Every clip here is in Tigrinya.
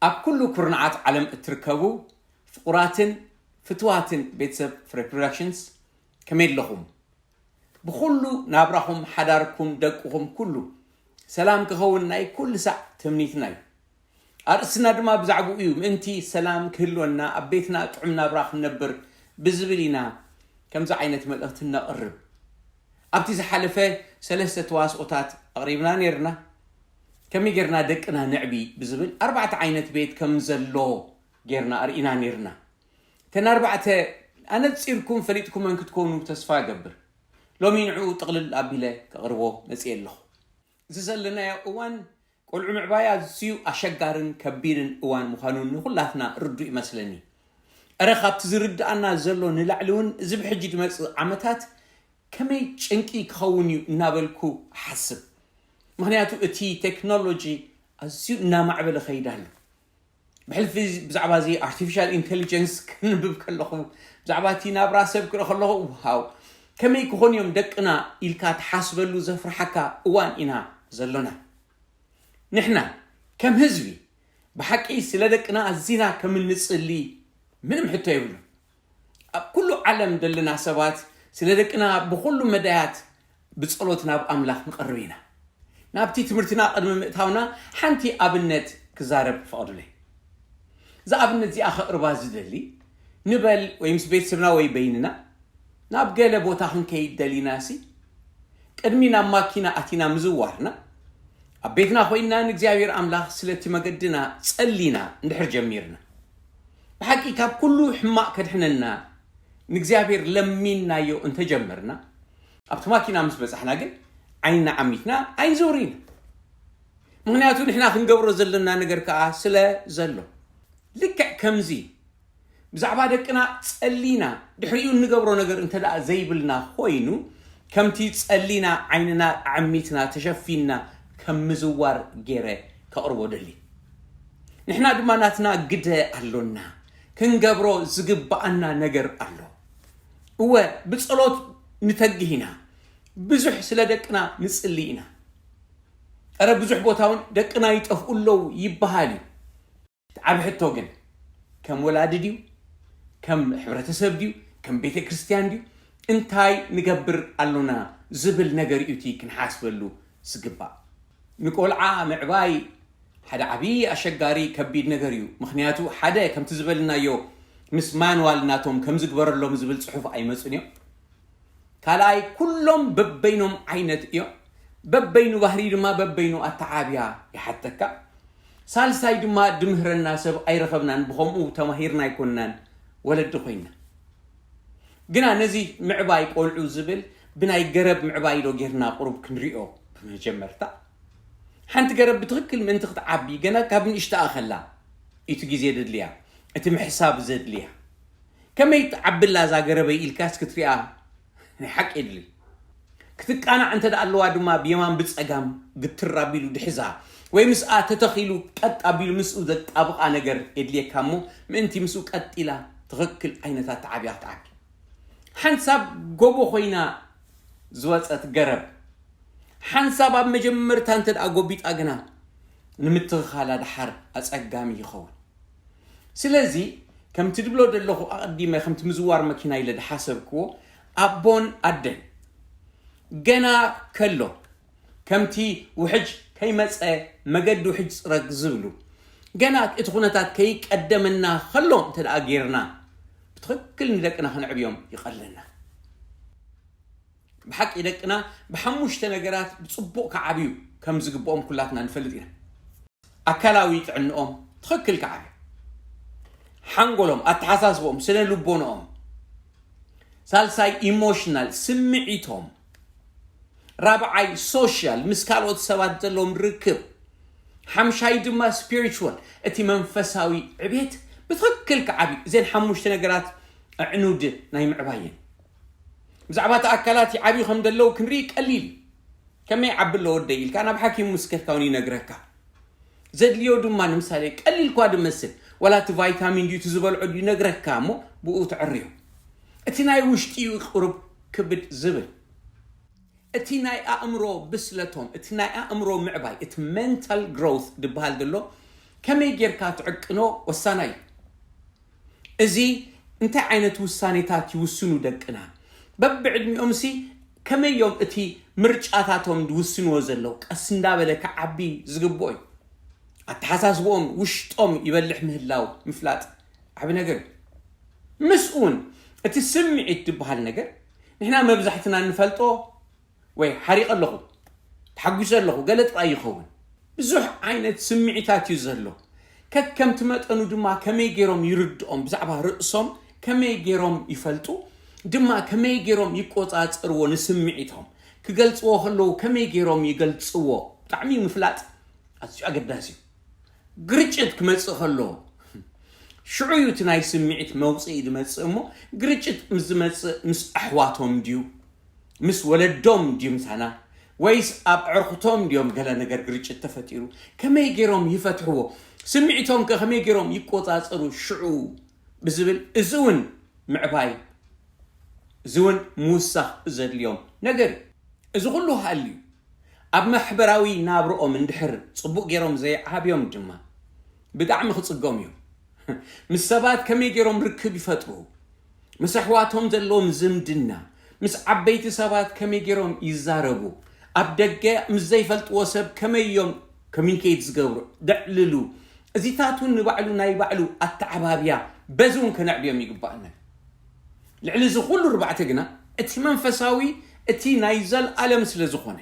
ኣብ ኩሉ ኩርናዓት ዓለም እትርከቡ ፍቑራትን ፍትዋትን ቤተሰብ ፍሬ ፕሮዳክሽንስ፣ ከመይ ኣለኹም? ብኹሉ ናብራኹም፣ ሓዳርኩም፣ ደቅኹም ኩሉ ሰላም ክኸውን ናይ ኩሉ ሳዕ ትምኒትና እዩ። ኣርእስትና ድማ ብዛዕባኡ እዩ። ምእንቲ ሰላም ክህልወና፣ ኣብ ቤትና ጥዑም ናብራ ክንነብር ብዝብል ኢና ከምዚ ዓይነት መልእኽቲ ነቕርብ። ኣብቲ ዝሓለፈ ሰለስተ ተዋስኦታት ኣቕሪብና ነይርና። ከመይ ጌርና ደቅና ነዕቢ ብዝብል ኣርባዕተ ዓይነት ቤት ከም ዘሎ ጌርና ኣርኢና ነይርና። እተን ኣርባዕተ ኣነጺርኩም ፈሊጥኩመን ክትኮኑ ተስፋ እገብር። ሎሚ ንዕኡ ጥቕልል ኣቢለ ከቕርቦ መጽየ ኣለኹ። እዚ ዘለናዮ እዋን ቆልዑ ምዕባይ ኣዝዩ ኣሸጋርን ከቢድን እዋን ምዃኑ ንኹላትና ርዱእ ይመስለኒ። እረ ካብቲ ዝርድኣና ዘሎ ንላዕሊ እውን እዚ ብሕጂ ዝመጽእ ዓመታት ከመይ ጭንቂ ክኸውን እዩ እናበልኩ እሓስብ። ምኽንያቱ እቲ ቴክኖሎጂ ኣዝዩ እናማዕበለ ኸይድ ኣሎ። ብሕልፊ ብዛዕባ እዚ ኣርቲፊሻል ኢንቴሊጀንስ ክንብብ ከለኹ፣ ብዛዕባ እቲ ናብራ ሰብ ክርኢ ከለኹ፣ ዋው፣ ከመይ ክኾኑ እዮም ደቅና ኢልካ ትሓስበሉ ዘፍርሓካ እዋን ኢና ዘሎና። ንሕና ከም ህዝቢ ብሓቂ ስለ ደቅና ኣዚና ከም እንጽሊ ምንም ሕቶ የብሉን። ኣብ ኩሉ ዓለም ዘለና ሰባት ስለ ደቅና ብኹሉ መዳያት ብጸሎት ናብ ኣምላኽ ንቐርብ ኢና። ናብቲ ትምህርትና ቅድሚ ምእታውና ሓንቲ ኣብነት ክዛረብ ፍቐዱለይ። እዛ ኣብነት እዚኣ ከቕርባ ዝደሊ፣ ንበል ወይ ምስ ቤተሰብና ወይ በይንና ናብ ገለ ቦታ ክንከይድ ደሊና ሲ፣ ቅድሚ ናብ ማኪና ኣቲና ምዝዋርና፣ ኣብ ቤትና ኮይንና ንእግዚኣብሔር ኣምላኽ ስለቲ መገድና ጸሊና እንድሕር ጀሚርና፣ ብሓቂ ካብ ኩሉ ሕማቕ ከድሕነና ንእግዚኣብሔር ለሚንናዮ እንተጀመርና፣ ኣብቲ ማኪና ምስ በጻሕና ግን ዓይንና ዓሚትና ኣይንዘውርን ኢና። ምኽንያቱ ንሕና ክንገብሮ ዘለና ነገር ከኣ ስለ ዘሎ። ልክዕ ከምዚ ብዛዕባ ደቅና ጸሊና ድሕሪኡ እንገብሮ ነገር እንተ ደኣ ዘይብልና ኮይኑ፣ ከምቲ ጸሊና ዓይንና ዓሚትና ተሸፊንና ከም ምዝዋር ገይረ ከቕርቦ ደሊ። ንሕና ድማ ናትና ግደ ኣሎና፣ ክንገብሮ ዝግብኣና ነገር ኣሎ። እወ ብጸሎት ንተግህ ኢና፣ ብዙሕ ስለ ደቅና ንጽሊ ኢና። እረ ብዙሕ ቦታ እውን ደቅና ይጠፍኡ ኣለዉ ይበሃል እዩ። ዓብ ሕቶ ግን ከም ወላዲ ድዩ፣ ከም ሕብረተሰብ ድዩ፣ ከም ቤተ ክርስትያን ድዩ፣ እንታይ ንገብር ኣሎና ዝብል ነገር እዩ እቲ ክንሓስበሉ ዝግባእ። ንቆልዓ ምዕባይ ሓደ ዓብዪ ኣሸጋሪ ከቢድ ነገር እዩ። ምኽንያቱ ሓደ ከምቲ ዝበልናዮ ምስ ማንዋል ናቶም ከም ዝግበረሎም ዝብል ጽሑፍ ኣይመጹን እዮም። ካልኣይ ኩሎም በበይኖም ዓይነት እዮም። በበይኑ ባህሪ ድማ በበይኑ ኣተዓብያ ይሓተካ። ሳልሳይ ድማ ድምህረና ሰብ ኣይረኸብናን፣ ብኸምኡ ተማሂርና ኣይኮንናን ወለዲ ኮይንና። ግና ነዚ ምዕባይ ቆልዑ ዝብል ብናይ ገረብ ምዕባይ ዶ ጌርና ቁሩብ ክንሪኦ? ብመጀመርታ ሓንቲ ገረብ ብትኽክል ምእንቲ ክትዓቢ ገና ካብ ንእሽተኣ ከላ እቲ ግዜ ዘድልያ፣ እቲ ምሕሳብ ዘድልያ። ከመይ ትዓብላ እዛ ገረበይ ኢልካስ ክትሪኣ ናይ ሓቂ የድሊ። ክትቃናዕ እንተ ደኣ ኣለዋ ድማ ብየማን ብጸጋም ግትር ኣቢሉ ድሕዛ ወይ ምስኣ ተተኺሉ ቀጥ ኣቢሉ ምስኡ ዘጣብቓ ነገር የድልየካ እሞ ምእንቲ ምስኡ ቀጥ ኢላ ትኽክል ዓይነት ኣተዓብያ ክትዓቢ። ሓንሳብ ጎቦ ኮይና ዝወጸት ገረብ ሓንሳብ ኣብ መጀመርታ እንተ ደኣ ጎቢጣ ግና ንምትኽኻላ ደሓር ኣጸጋሚ ይኸውን። ስለዚ ከምቲ ድብሎ ዘለኹ ኣቐዲመ ከምቲ ምዝዋር መኪና ኢለ ድሓሰብክዎ ኣቦን ኣደን ገና ከሎ ከምቲ ውሕጅ ከይመጸ መገዲ ውሕጅ ጽረግ ዝብሉ ገና እቲ ኩነታት ከይቀደመና ከሎ እንተ ደኣ ጌርና ብትኽክል ንደቅና ከነዕብዮም ይቐለና። ብሓቂ ደቅና ብሓሙሽተ ነገራት ብጽቡቕ ክዓብዩ ከም ዝግብኦም ኩላትና ንፈልጥ ኢና። ኣካላዊ ጥዕንኦም ትኽክል ክዓብዩ፣ ሓንጎሎም፣ ኣተሓሳስቦም፣ ስነ ልቦንኦም፣ ሳልሳይ ኢሞሽናል ስምዒቶም፣ ራብዓይ ሶሻል ምስ ካልኦት ሰባት ዘለዎም ርክብ፣ ሓምሻይ ድማ ስፒሪቹዋል እቲ መንፈሳዊ ዕቤት ብትኽክል ክዓብዩ። እዘን ሓሙሽተ ነገራት ኣዕኑድ ናይ ምዕባይ እየን። ብዛዕባ እቲ ኣካላት ይዓብዩ ከም ዘለዉ ክንርኢ ቀሊል እዩ። ከመይ ይዓቢ ኣሎ ወደይ ኢልካ ናብ ሓኪም ምስ ከድካ እውን ይነግረካ። ዘድልዮ ድማ ንምሳሌ ቀሊል እኳ ድመስል ዋላ እቲ ቫይታሚን ድዩ እቲ ዝበልዖ ድዩ ይነግረካ እሞ ብኡ ተዕርዮ። እቲ ናይ ውሽጢ እዩ ቁሩብ ክብድ ዝብል። እቲ ናይ ኣእምሮ ብስለቶም፣ እቲ ናይ ኣእምሮ ምዕባይ፣ እቲ ሜንታል ግሮውት ዝበሃል ዘሎ ከመይ ጌርካ ትዕቅኖ ወሳናይ እዩ። እዚ እንታይ ዓይነት ውሳኔታት ይውስኑ ደቅና? በብዕድሚኦምሲ ከመይ እዮም እቲ ምርጫታቶም ዝውስንዎ ዘለዉ? ቀስ እንዳበለ ክዓቢ ዝግብኦ እዩ። ኣተሓሳስብኦም ውሽጦም ይበልሕ ምህላው ምፍላጥ ዓቢ ነገር እዩ። ምስኡ እውን እቲ ስምዒት ዝበሃል ነገር ንሕና መብዛሕትና እንፈልጦ ወይ ሓሪቐ ኣለኹ፣ ተሓጒሰ ኣለኹ፣ ገለ ጥራይ ይኸውን። ብዙሕ ዓይነት ስምዒታት እዩ ዘሎ። ከከምቲ መጠኑ ድማ ከመይ ገይሮም ይርድኦም፣ ብዛዕባ ርእሶም ከመይ ገይሮም ይፈልጡ፣ ድማ ከመይ ገይሮም ይቆጻጸርዎ፣ ንስምዒቶም ክገልጽዎ ከለዉ ከመይ ገይሮም ይገልጽዎ፣ ብጣዕሚ ምፍላጥ ኣዝዩ ኣገዳሲ እዩ። ግርጭት ክመጽእ ከሎ ሽዑ እዩ እቲ ናይ ስምዒት መውፅኢ ዝመጽእ እሞ፣ ግርጭት ምስ ዝመጽእ ምስ ኣሕዋቶም ድዩ፣ ምስ ወለዶም ድዩ ምሳና፣ ወይስ ኣብ ዕርክቶም ድዮም ገለ ነገር ግርጭት ተፈጢሩ? ከመይ ገይሮም ይፈትሕዎ? ስምዒቶም ከ ከመይ ገይሮም ይቆጻጸሩ? ሽዑ ብዝብል፣ እዚ እውን ምዕባይ፣ እዚ እውን ምውሳኽ ዘድልዮም ነገር እዩ። እዚ ኩሉ ሃልዩ ኣብ ማሕበራዊ ናብርኦም እንድሕር ጽቡቕ ገይሮም ዘይዓብዮም ድማ ብጣዕሚ ክጽገሙ እዮም። ምስ ሰባት ከመይ ገይሮም ርክብ ይፈጥሩ? ምስ ኣሕዋቶም ዘለዎም ዝምድና፣ ምስ ዓበይቲ ሰባት ከመይ ገይሮም ይዛረቡ? ኣብ ደገ ምስ ዘይፈልጥዎ ሰብ ከመይ እዮም ኮሚኒኬት ዝገብሩ፣ ደዕልሉ? እዚታት እውን ንባዕሉ ናይ ባዕሉ ኣተዓባብያ በዚ እውን ከነዕብዮም ይግባእና። ልዕሊ እዚ ኩሉ ርባዕተ ግና እቲ መንፈሳዊ፣ እቲ ናይ ዘልኣለም ስለ ዝኾነ፣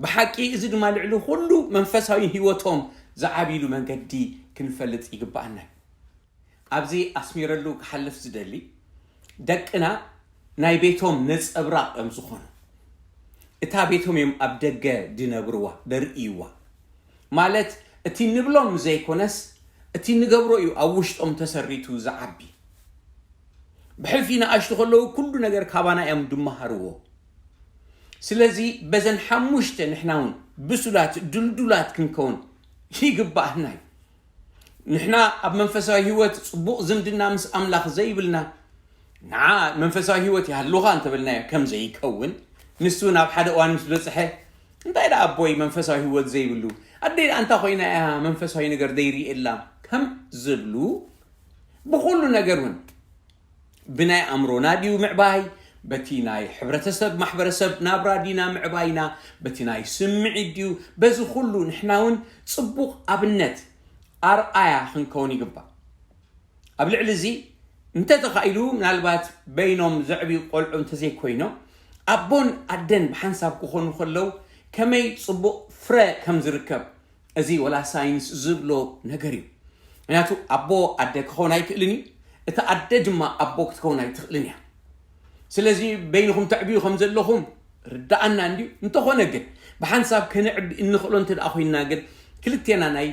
ብሓቂ እዚ ድማ ልዕሊ ኩሉ መንፈሳዊ ህይወቶም ዝዓብይሉ መንገዲ ክንፈልጥ ይግባኣና። ኣብዚ ኣስሚረሉ ክሓልፍ ዝደሊ፣ ደቅና ናይ ቤቶም ነጸብራቕ እዮም ዝኾኑ። እታ ቤቶም እዮም ኣብ ደገ ድነብርዋ፣ ደርእይዋ። ማለት እቲ ንብሎም ዘይኮነስ እቲ ንገብሮ እዩ ኣብ ውሽጦም ተሰሪቱ ዝዓቢ። ብሕልፊ ንኣሽቱ ከለዉ ኩሉ ነገር ካባና እዮም ድመሃርዎ። ስለዚ በዘን ሓሙሽተ ንሕና እውን ብሱላት ድልዱላት ክንከውን ይግባኣና እዩ። ንሕና ኣብ መንፈሳዊ ህይወት ጽቡቕ ዝምድና ምስ ኣምላኽ ዘይብልና፣ ንዓ መንፈሳዊ ህይወት ይሃልውኻ እንተበልናዮ ከም ዘይከውን፣ ንሱ ናብ ሓደ እዋን ምስ በጽሐ፣ እንታይ ደኣ ኣቦይ መንፈሳዊ ህይወት ዘይብሉ? ኣደይ ደኣ እንታይ ኮይና እያ መንፈሳዊ ነገር ዘይርእየላ? ከም ዝብሉ፣ ብኹሉ ነገር እውን ብናይ ኣእምሮና ድዩ ምዕባይ? በቲ ናይ ሕብረተሰብ ማሕበረሰብ ናብራ ዲና ምዕባይና? በቲ ናይ ስምዒት ድዩ? በዚ ኩሉ ንሕና እውን ጽቡቕ ኣብነት ኣርኣያ ክንከውን ይግባእ። ኣብ ልዕሊ እዚ እንተተኻኢሉ ምናልባት በይኖም ዘዕብዩ ቆልዑ እንተዘይኮይኖም ኣቦን ኣደን ብሓንሳብ ክኾኑ ከለዉ ከመይ ጽቡቕ ፍረ ከም ዝርከብ እዚ ወላ ሳይንስ ዝብሎ ነገር እዩ። ምክንያቱ ኣቦ ኣደ ክኸውን ኣይክእልን እዩ፣ እታ ኣደ ድማ ኣቦ ክትከውን ኣይትኽእልን እያ። ስለዚ በይንኹም ተዕብዩ ከም ዘለኹም ርዳኣና እንድዩ። እንተኾነ ግን ብሓንሳብ ከነዕቢ እንኽእሎ እንተ ደኣ ኮይንና ግን ክልቴና ናይ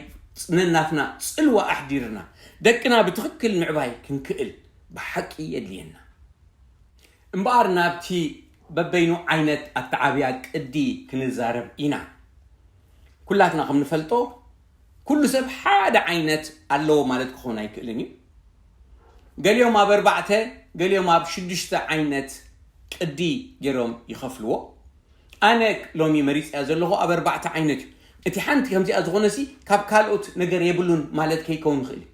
ነናትና ጽልዋ ኣሕዲርና ደቅና ብትኽክል ምዕባይ ክንክእል ብሓቂ የድልየና። እምበኣር ናብቲ በበይኑ ዓይነት ኣተዓብያ ቅዲ ክንዛረብ ኢና። ኩላትና ከም ንፈልጦ ኩሉ ሰብ ሓደ ዓይነት ኣለዎ ማለት ክኸውን ኣይክእልን እዩ። ገሊኦም ኣብ ኣርባዕተ፣ ገሊኦም ኣብ ሽዱሽተ ዓይነት ቅዲ ገይሮም ይኸፍልዎ። ኣነ ሎሚ መሪፅያ ዘለኹ ኣብ ኣርባዕተ ዓይነት እዩ። እቲ ሓንቲ ከምዚኣ ዝኾነሲ ካብ ካልኦት ነገር የብሉን ማለት ከይከውን ይኽእል እዩ።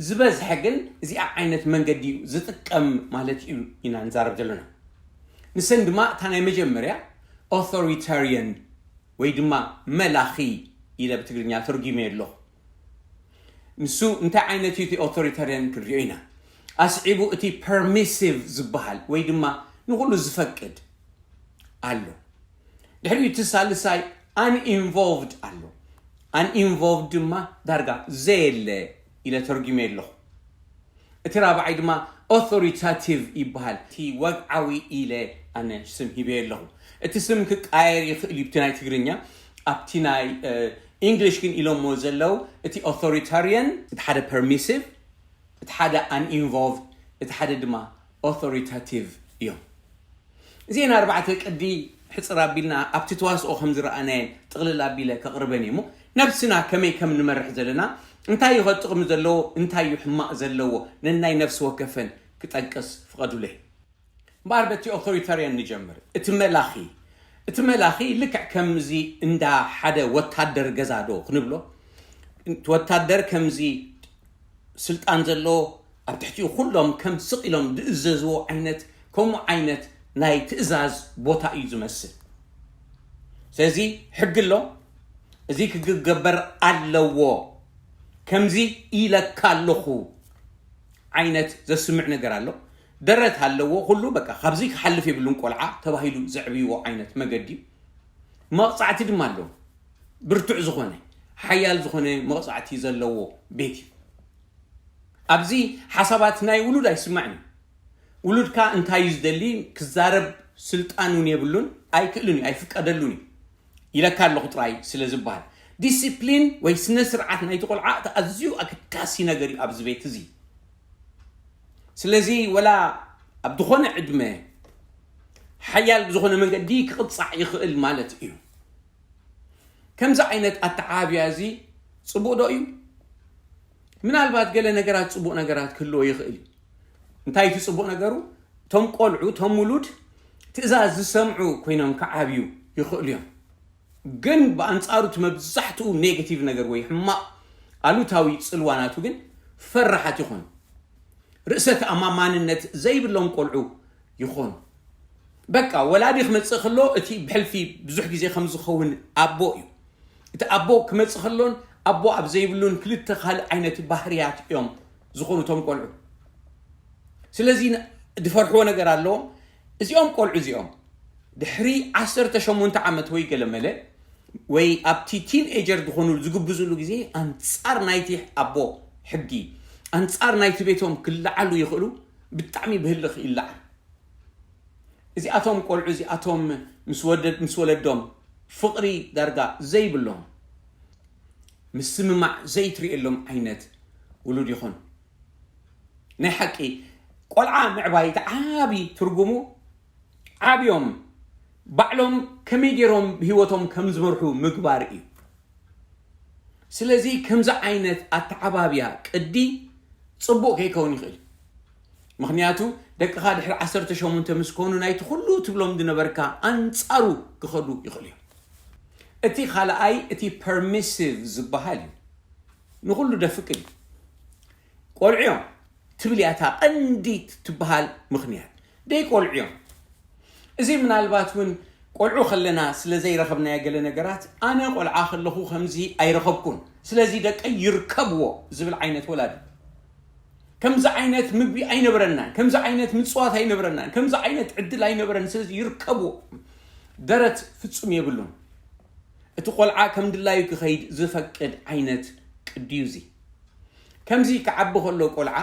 ዝበዝሐ ግን እዚኣ ዓይነት መንገዲ እዩ ዝጥቀም ማለት እዩ ኢና ንዛረብ ዘለና። ንሰን ድማ እታ ናይ መጀመርያ ኦቶሪታሪያን ወይ ድማ መላኺ ኢለ ብትግርኛ ተርጉመ ኣለኹ። ንሱ እንታይ ዓይነት እዩ እቲ ኦቶሪታሪያን ክንሪኦ ኢና። ኣስዒቡ እቲ ፐርሚሲቭ ዝበሃል ወይ ድማ ንኹሉ ዝፈቅድ ኣሎ። ድሕሪኡ እቲ ሳልሳይ ኣንኢንቮልቭድ ኣሎ። ኣንኢንቮልቭድ ድማ ዳርጋ ዘየለ ኢለ ተርጉመ ኣለኹ። እቲ ራብዓይ ድማ ኦቶሪታቲቭ ይበሃል። እቲ ወግዓዊ ኢለ ኣነ ስም ሂበ ኣለኹ። እቲ ስም ክቃየር ይኽእል እዩ፣ እቲ ናይ ትግርኛ ኣብቲ ናይ እንግሊሽ ግን ኢሎሞ ዘለዉ እቲ ኦቶሪታሪያን፣ እቲ ሓደ ፐርሚሲቭ፣ እቲ ሓደ ኣንኢንቮልቭድ፣ እቲ ሓደ ድማ ኦቶሪታቲቭ እዮም። እዚአን ኣርባዕተ ቅዲ ሕፅር ኣቢልና ኣብቲ ተዋስኦ ከም ዝረኣናየን ጥቕልል ኣቢለ ከቕርበን እየ እሞ፣ ነብስና ከመይ ከም ንመርሕ ዘለና፣ እንታይ እዩ ከ ጥቕሚ ዘለዎ፣ እንታይ እዩ ሕማቕ ዘለዎ፣ ነናይ ነፍሲ ወከፈን ክጠቅስ ፍቐዱለይ። እምበኣር በቲ ኦቶሪታርያን ንጀምር። እቲ መላኺ፣ እቲ መላኺ ልክዕ ከምዚ እንዳ ሓደ ወታደር ገዛ ዶ ክንብሎ፣ እቲ ወታደር ከምዚ ስልጣን ዘለዎ ኣብ ትሕቲኡ ኩሎም ከም ስቕ ኢሎም ዝእዘዝዎ ዓይነት ከምኡ ዓይነት ናይ ትእዛዝ ቦታ እዩ ዝመስል። ስለዚ ሕጊ ኣሎ፣ እዚ ክግበር ኣለዎ፣ ከምዚ ኢለካ ኣለኹ ዓይነት ዘስምዕ ነገር ኣሎ። ደረት ኣለዎ፣ ኩሉ በቃ ካብዚ ክሓልፍ የብሉን ቆልዓ ተባሂሉ ዘዕብይዎ ዓይነት መገዲ እዩ። መቕጻዕቲ ድማ ኣለዎ። ብርቱዕ ዝኾነ ሓያል ዝኾነ መቕጻዕቲ ዘለዎ ቤት እዩ። ኣብዚ ሓሳባት ናይ ውሉድ ኣይስማዕን እዩ። ውሉድካ እንታይ እዩ ዝደሊ ክዛረብ ስልጣን እውን የብሉን፣ ኣይክእልን እዩ፣ ኣይፍቀደሉን እዩ። ኢለካ ኣለኹ ጥራይ ስለ ዝበሃል ዲሲፕሊን ወይ ስነ ስርዓት ናይቲ ቆልዓ እቲ ኣዝዩ ኣገዳሲ ነገር እዩ ኣብዚ ቤት እዚ። ስለዚ ወላ ኣብ ዝኾነ ዕድመ ሓያል ብዝኾነ መንገዲ ክቕጻዕ ይኽእል ማለት እዩ። ከምዚ ዓይነት ኣተዓብያ እዚ ጽቡቕ ዶ እዩ? ምናልባት ገለ ነገራት ጽቡቕ ነገራት ክህልዎ ይኽእል እዩ። እንታይ እቲ ጽቡቕ ነገሩ? እቶም ቆልዑ፣ እቶም ውሉድ ትእዛዝ ዝሰምዑ ኮይኖም ክዓብዩ ይኽእሉ እዮም። ግን ብኣንጻሩ እቲ መብዛሕትኡ ኔጋቲቭ ነገር ወይ ሕማቕ ኣሉታዊ ጽልዋ ናቱ ግን ፈራሓት ይኾኑ። ርእሰ ተኣማማንነት ዘይብሎም ቆልዑ ይኾኑ። በቃ ወላዲ ክመጽእ ከሎ እቲ ብሕልፊ ብዙሕ ግዜ ከም ዝኸውን ኣቦ እዩ። እቲ ኣቦ ክመጽእ ከሎን ኣቦ ኣብ ዘይብሉን ክልተ ካልእ ዓይነት ባህርያት እዮም ዝኾኑ እቶም ቆልዑ። ስለዚ ን- ዝፈርሕዎ ነገር ኣለዎም። እዚኦም ቆልዑ እዚኦም ድሕሪ ዓሰርተ ሸሞንተ ዓመት ወይ ገለመለ ወይ ኣብቲ ቲን ኤጀር ዝኾኑ ዝግብዙሉ ግዜ ኣንጻር ናይቲ ኣቦ ሕጊ ኣንጻር ናይቲ ቤቶም ክለዓሉ ይኽእሉ። ብጣዕሚ ብህልኽ ይለዓል። እዚኣቶም ቆልዑ እዚኣቶም ምስ ወደ- ምስ ወለዶም ፍቕሪ ዳርጋ ዘይብሎም ምስምማዕ ዘይትርእየሎም ዓይነት ውሉድ ይኾኑ። ናይ ሓቂ ቆልዓ ምዕባይ እቲ ዓቢ ትርጉሙ ዓብዮም ባዕሎም ከመይ ገይሮም ብህይወቶም ከም ዝመርሑ ምግባር እዩ። ስለዚ ከምዚ ዓይነት ኣተዓባብያ ቅዲ ጽቡቕ ከይከውን ይኽእል። ምኽንያቱ ደቅኻ ድሕሪ ዓሰርተ ሸሞንተ ምስ ኮኑ ናይቲ ኩሉ ትብሎም ዝነበርካ ኣንጻሩ ክኸዱ ይኽእሉ እዮም። እቲ ካልኣይ እቲ ፐርሚሲቭ ዝበሃል እዩ። ንኹሉ ደፍቅድ እዩ። ቆልዑ እዮም ትብል እያ እታ ቀንዲ ትበሃል ምኽንያት። ደይ ቆልዑ እዮም። እዚ ምናልባት እውን ቆልዑ ከለና ስለ ዘይረኸብናዮ ገለ ነገራት ኣነ ቆልዓ ከለኹ ከምዚ ኣይረኸብኩን ስለዚ ደቀይ ይርከብዎ ዝብል ዓይነት ወላዲ። ከምዚ ዓይነት ምግቢ ኣይነበረናን፣ ከምዚ ዓይነት ምፅዋት ኣይነበረናን፣ ከምዚ ዓይነት ዕድል ኣይነበረን፣ ስለዚ ይርከብዎ። ደረት ፍጹም የብሉን። እቲ ቆልዓ ከም ድላዩ ክኸይድ ዝፈቅድ ዓይነት ቅድዩ እዚ። ከምዚ ክዓቢ ከሎ ቆልዓ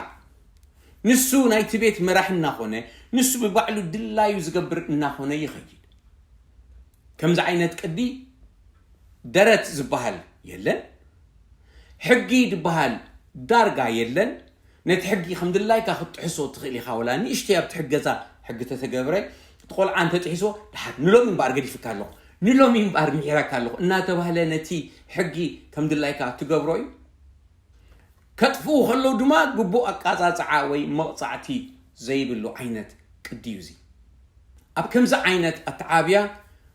ንሱ ናይቲ ቤት መራሒ እናኾነ ንሱ ብባዕሉ ድላዩ ዝገብር እናኾነ ይኸይድ። ከምዚ ዓይነት ቅዲ ደረት ዝበሃል የለን። ሕጊ ዝበሃል ዳርጋ የለን። ነቲ ሕጊ ከም ድላይካ ክትጥሕሶ ትኽእል ኢኻ። ወላ ንእሽተይ ኣብቲ ሕገዛ ሕጊ ተተገብረ እቲ ቆልዓ እንተጥሒሶ ድሓር ንሎሚ እምበኣር ገዲፍካ ኣለኹ ንሎሚ እምበኣር ምሒረካ ኣለኹ እናተባህለ ነቲ ሕጊ ከም ድላይካ ትገብሮ እዩ። ከጥፍኡ ከለዉ ድማ ግቡእ ኣቃጻጽዓ ወይ መቕጻዕቲ ዘይብሉ ዓይነት ቅዲ እዩ እዚ። ኣብ ከምዚ ዓይነት ኣተዓብያ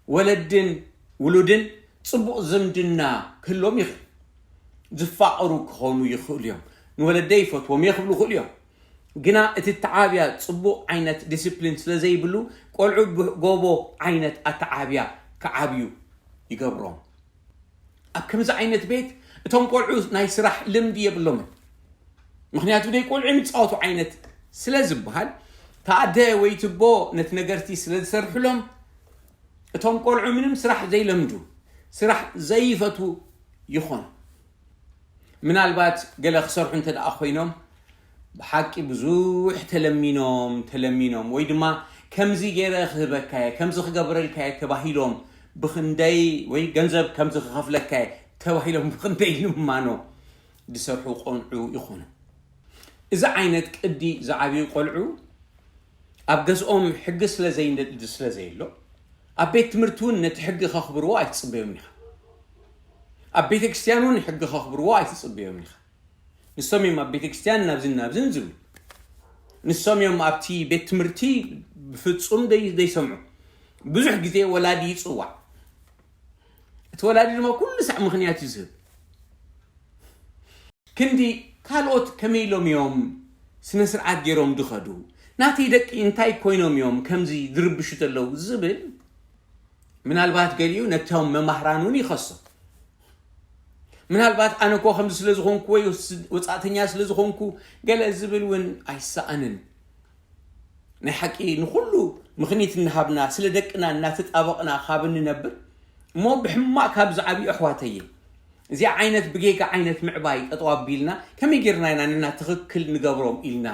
ወለድን ውሉድን ጽቡቕ ዝምድና ክህሎም ይኽእል። ዝፋቐሩ ክኾኑ ይኽእሉ እዮም። ንወለደይ ይፈትዎም እየ ክብሉ ይኽእሉ እዮም። ግና እቲ ኣተዓብያ ጽቡቕ ዓይነት ዲስፕሊን ስለ ዘይብሉ ቆልዑ ብጎቦ ዓይነት ኣተዓብያ ክዓብዩ ይገብሮም። ኣብ ከምዚ ዓይነት ቤት እቶም ቆልዑ ናይ ስራሕ ልምዲ የብሎምን። ምኽንያቱ ደይ ቆልዑ ንፃወቱ ዓይነት ስለ ዝበሃል ተኣደ ወይ ትቦ ነቲ ነገርቲ ስለ ዝሰርሕሎም እቶም ቆልዑ ምንም ስራሕ ዘይለምዱ ስራሕ ዘይፈትዉ ይኾኑ። ምናልባት ገለ ክሰርሑ እንተ ደኣ ኮይኖም ብሓቂ ብዙሕ ተለሚኖም ተለሚኖም ወይ ድማ ከምዚ ገይረ ክህበካየ ከምዚ ክገብረልካየ ተባሂሎም ብክንደይ ወይ ገንዘብ ከምዚ ክኸፍለካየ ተባሂሎም ብክንደይ ልማኖ ዝሰርሑ ቆልዑ ይኾኑ። እዚ ዓይነት ቅዲ ዝዓብዩ ቆልዑ ኣብ ገዝኦም ሕጊ ስለ ዘይንደዲ ስለ ዘየሎ ኣብ ቤት ትምህርቲ እውን ነቲ ሕጊ ከኽብርዎ ኣይትፅበዮም ኢኻ። ኣብ ቤተ ክርስቲያን እውን ሕጊ ከኽብርዎ ኣይትፅበዮም ኢኻ። ንሶም እዮም ኣብ ቤተ ክርስቲያን ናብዝን ናብዝን ዝብሉ። ንሶም እዮም ኣብቲ ቤት ትምህርቲ ብፍጹም ደይ- ዘይሰምዑ። ብዙሕ ግዜ ወላዲ ይጽዋዕ። እቲ ወላዲ ድማ ኩሉ ሳዕ ምኽንያት እዩ ዝህብ። ክንዲ ካልኦት ከመይ ኢሎም እዮም ስነ ስርዓት ገይሮም ድኸዱ? ናተይ ደቂ እንታይ ኮይኖም እዮም ከምዚ ድርብሹ ዘለዉ ዝብል ምናልባት ገሊኡ ነቶም መማህራን እውን ይኸሶ። ምናልባት ኣነ እኮ ከምዚ ስለ ዝኾንኩ ወይ ወፃእተኛ ስለ ዝኾንኩ ገለ ዝብል እውን ኣይሰኣንን። ናይ ሓቂ ንኹሉ ምኽኒት እናሃብና ስለ ደቅና እናተጣበቕና ካብ እንነብር እሞ ብሕማቕ ካብ ዝዓብዩ ኣሕዋተየ እዚኣ ዓይነት ብጌጋ ዓይነት ምዕባይ ጠጠው ኣቢልና ከመይ ጌርና ኢና ንና ትኽክል ንገብሮም ኢልና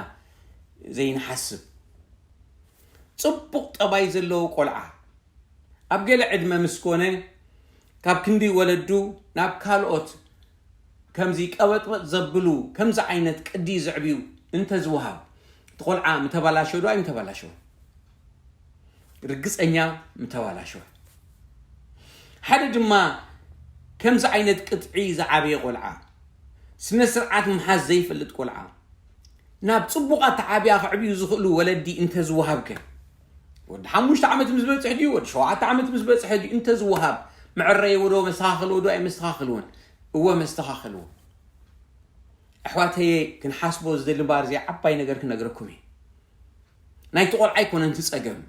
ዘይንሓስብ። ጽቡቕ ጠባይ ዘለዎ ቆልዓ ኣብ ገለ ዕድመ ምስ ኮነ ካብ ክንዲ ወለዱ ናብ ካልኦት ከምዚ ቀበጥበጥ ዘብሉ ከምዚ ዓይነት ቅዲ ዘዕብዩ እንተዝወሃብ እቲ ቆልዓ ምተባላሸ ዶ ኣይምተባላሸወ? ርግፀኛ ምተባላሸወ። ሓደ ድማ ከምዚ ዓይነት ቅጥዒ ዝዓበየ ቆልዓ፣ ስነ ስርዓት ምሓዝ ዘይፈልጥ ቆልዓ ናብ ፅቡቕ ኣተዓብያ ከዕብዩ ዝኽእሉ ወለዲ እንተዝወሃብከ? ወዲ ሓሙሽተ ዓመት ምስ በፅሕ ድዩ ወዲ ሸውዓተ ዓመት ምስ በፅሐ ድዩ እንተዝወሃብ መዕረይዎ ዶ መስተኻኸልዎ ዶ ኣይመስተኻኸልዎን? እወ መስተኻኸልዎ። ኣሕዋተየ ክንሓስቦ ዝደሊ እምበኣር እዚኣ ዓባይ ነገር ክነግረኩም እየ። ናይቲ ቆልዓ ኣይኮነን እቲ ጸገም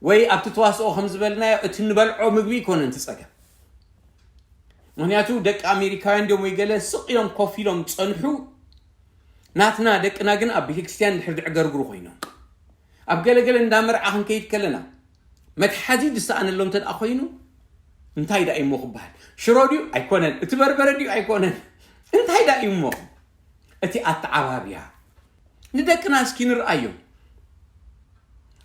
ወይ ኣብቲ ተዋስኦ ከም ዝበልናዮ እቲ ንበልዖ ምግቢ ኣይኮነን እቲ ጸገም። ምክንያቱ ደቂ ኣሜሪካውያን ድዮም ወይ ገለ ስቕ ኢሎም ኮፍ ኢሎም ጸንሑ። ናትና ደቅና ግን ኣብ ቤተክርስትያን ድሕሪ ድዕገርግሩ ኮይኖም ኣብ ገለገለ እንዳ መርዓ ክንከይድ ከለና መትሓዚ ዝሰኣነሎም እንተ ደኣ ኮይኑ እንታይ ደኣ እዩሞ ክበሃል? ሽሮ ድዩ ኣይኮነን? እቲ በርበረ ድዩ ኣይኮነን? እንታይ ደኣ እዩሞ እቲ ኣተዓባብያ? ንደቅና እስኪ ንርኣዮም።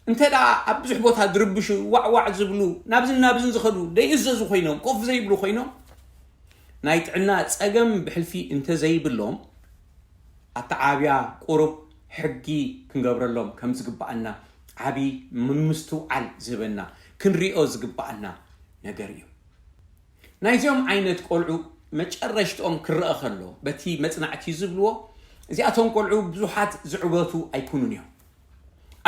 እንተ ደኣ ኣብ ብዙሕ ቦታ ዝርብሹ ዋዕዋዕ ዝብሉ ናብዝን ናብዝን ዝኸዱ ደይእዘዙ ኮይኖም ኮፍ ዘይብሉ ኮይኖም ናይ ጥዕና ጸገም ብሕልፊ እንተዘይብሎም ኣተዓብያ ቁሩብ ሕጊ ክንገብረሎም ከም ዝግባኣና ዓቢ ምምስትውዓል ዝህበና ክንሪኦ ዝግባኣና ነገር እዩ። ናይዚኦም ዓይነት ቆልዑ መጨረሽትኦም ክረአ ከሎ በቲ መጽናዕቲ ዝብልዎ እዚኣቶም ቆልዑ ብዙሓት ዝዕበቱ ኣይኩኑን እዮም።